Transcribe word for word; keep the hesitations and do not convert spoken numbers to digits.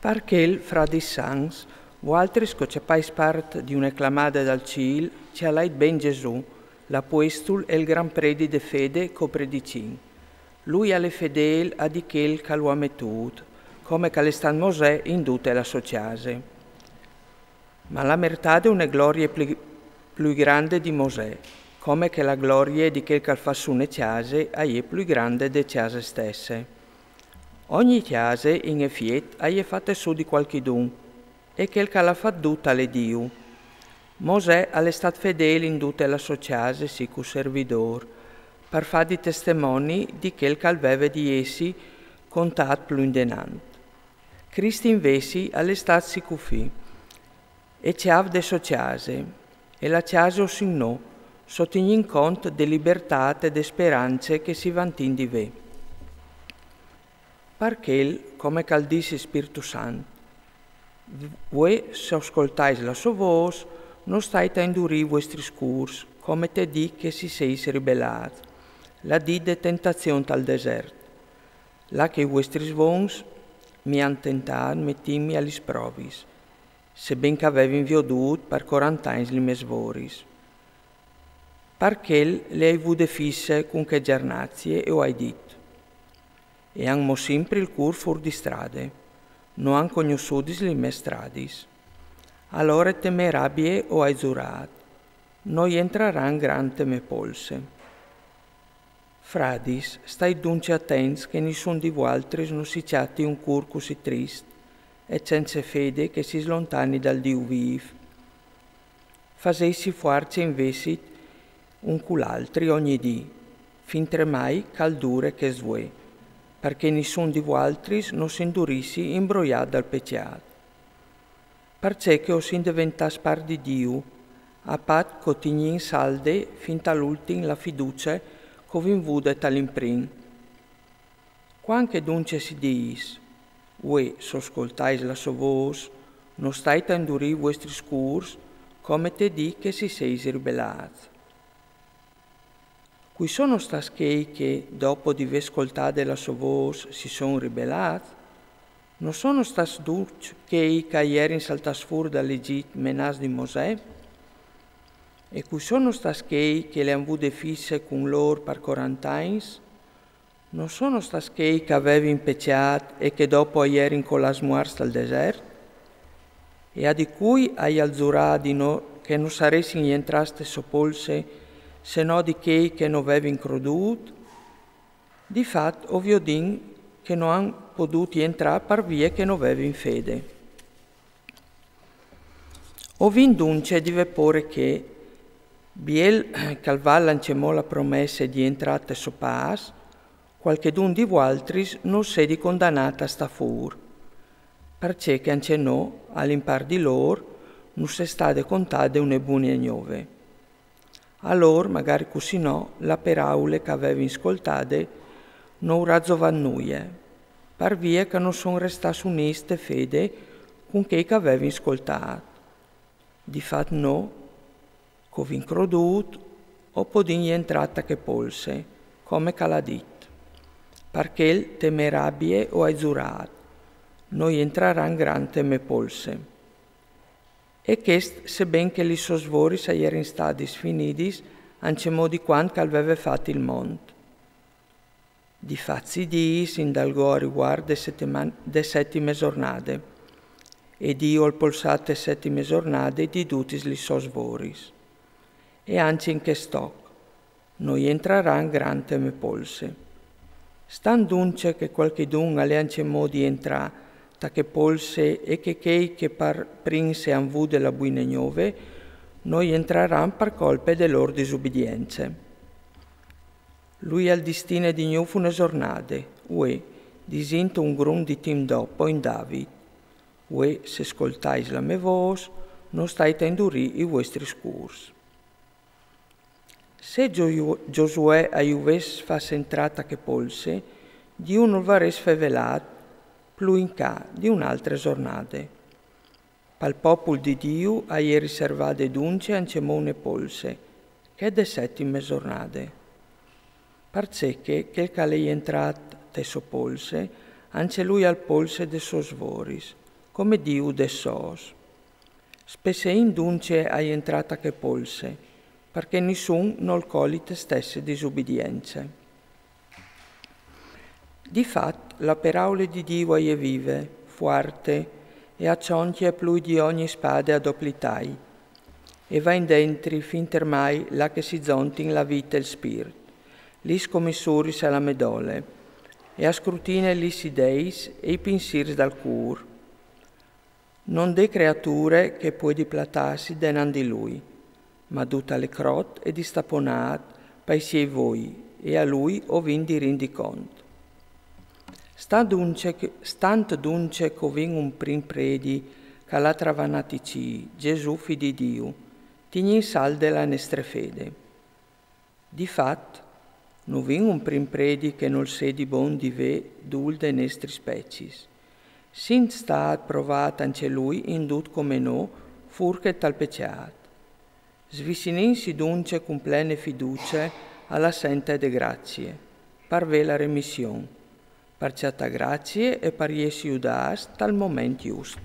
Par chel, fradis sans, vualtris che o cjapais part di une clamade dal cîl, cjalait ben Gjesù, l'apuestul e il gran predi de fede che o predicìn. Lui al è fedêl a di chel che lu à metût, come che al è stât Mosè in dute la sô cjase. Ma la mertade une glorie plui, plui grande di Mosè, come che la glorie di chel che al fâs sù ne cjase e je plui grande de cjase stesse. Ogni cjase, in efiet, e je fate sù di cualchidun, e chel che le à fat dut al è Diu. Mosè al è stât fedêl in dute la sô cjase, sì, cul servidôr, par fâ di testemoni di chel che al veve di jessi contât plui indenant. Crist invezit al è stât sicufì, e cjâf de sô cjase, e la cjase o sin nô, sot ogni cont de libertât e de sperance che si vantìn di vê. Par chel, come che al dîs il Spirtu Sant: Vuê, se o scoltais la sô vôs, no stait a indurî i vuestris cûrs, come te dì che si seis ribelâts, la dì de tentazion tal desert, là che i vuestris vons mi àn tentât metintmi a lis provis, seben che a vevin viodût par corant'agns li mês svoris. Par chel le ai vude fisse cun chê gjernazie e o ai dit: E àn mo simpri il cûr fûr di strade, no àn cognossudis li mês stradis. Alore te mê rabie o ai zurât: No jentraran grant te mê polse. Fradis, stait duncje atents che nissun di vualtris no si cjati un cûr cussì trist e cence fede che si slontani dal Diu vîf. Fasêtsi fuarce invezit un cul altri ogni dì, fintremai che al dure chest vuê, parcè che nissun di vualtris no si indurissi imbroiât dal pecjât. Parcè che o sin deventâts part di Diu, a pat che o tignìn salde fin tal ultin la fiducie che o vin vude tal imprin. Cuant che duncje si dîs: Vuê, se o scoltais la sô vôs, no stait a indurî i vuestris cûrs, come te dì che si seis ribelâts. Cui sono stâts chei che, dopo di vê scoltade la sô vôs, si son ribelâts? No sono stâts ducj chei che a jerin saltâts fûr dal Egjit menâts di Mosè? E cui sono stâts chei che le àn vude fisse cun lôr par corant'agns? No sono stâts chei che a vevin pecjât e che dopo a jerin colâts muarts tal desert? E a di cui aial zurât di no, che no saressin jentrâts te sô polse, se no di chei che no vevin crodût? Di fat, o viodìn che no àn podût jentrâ par vie che no vevin fede. O vin duncje di vê pôre che, biel che al val ancjemò la promesse di jentrâ te sô pâs, cualchidun di vualtris nol sedi condanât a stâ fûr, parcè che ancje nô, al impar di lôr, nus è stade contade une bune gnove. Alôr, magari cussì no, la peraule che a vevin scoltade no ur à zovât nuie, par vie che no son restâts unîts te fede cun chei che a vevin scoltât. Di fat nô, che o vin crodût, o podìn jentrâ ta chê polse, come che al à dit: Par chel te mê rabie o ai zurât: No jentraran grant te mê polse. E chest, seben che lis sôs voris a jerin stadis finidis ancjemò di cuant che al veve fat il mont. Di fat si dîs indalgò a rivuart de seteman-, de setime zornade: E Diu al polsà te setime zornade di dutis lis sôs voris. E ancje in chest toc: No jentraran grant te mê polse. Stant duncje che cualchidun al è ancjemò di jentrâ ta chê polse e che chei che par prins a àn vude la buine gnove no jentraran par colpe de lôr disubidience. Lui al distine di gnûf une zornade, vuê, disint un grum di timp dopo in David: Vuê, se scoltais la mê vôs, no stait a indurî i vuestris cûrs. Se Gio-, Gjosuè a ju ves fats jentrâ ta chê polse, Diu nol varès fevelât plui in ca di une altre zornade. Pal popul di Diu e je riservade duncje ancjemò une polse, chê de setime zornade. Parcè che chel che al è jentrât te sô polse, ancje lui al polse des sôs voris, come Diu de sòs. Spesseìn dunce a jentrà ta chê polse, parcè nissun nol coli te stesse disubidience. Di fat, la peraule di Diu a je vive, fuarte, e a cionchie plui di ogni spade a dopli tai, e va indentri fin termai là che si zontin la vite e il spirt, lis comissuris e la medole, e a scrutine lis ideis e i pinsîrs dal cûr. Non dê creature che puedi platâsi denant di lui, ma duta le crot e distaponât pai siei voi, e a lui o vin di rindi cont. Stant dunce, stant dunce che o vin un prin predi, che al à travanât i cîi, Gesù, fi di Diu, tignìn salde la nestre fede. Di fat, no vin un prin predi che nol sedi bon di vê dûl de nestris pecis. Sint stât provât ancje lui in dut come nô, fûr che tal pecjât. Svicinìnsi dunce cun plene fiducie a la sente de gracie, par vê la remission, par cjatâ gracie e par jessi judâts tal moment just.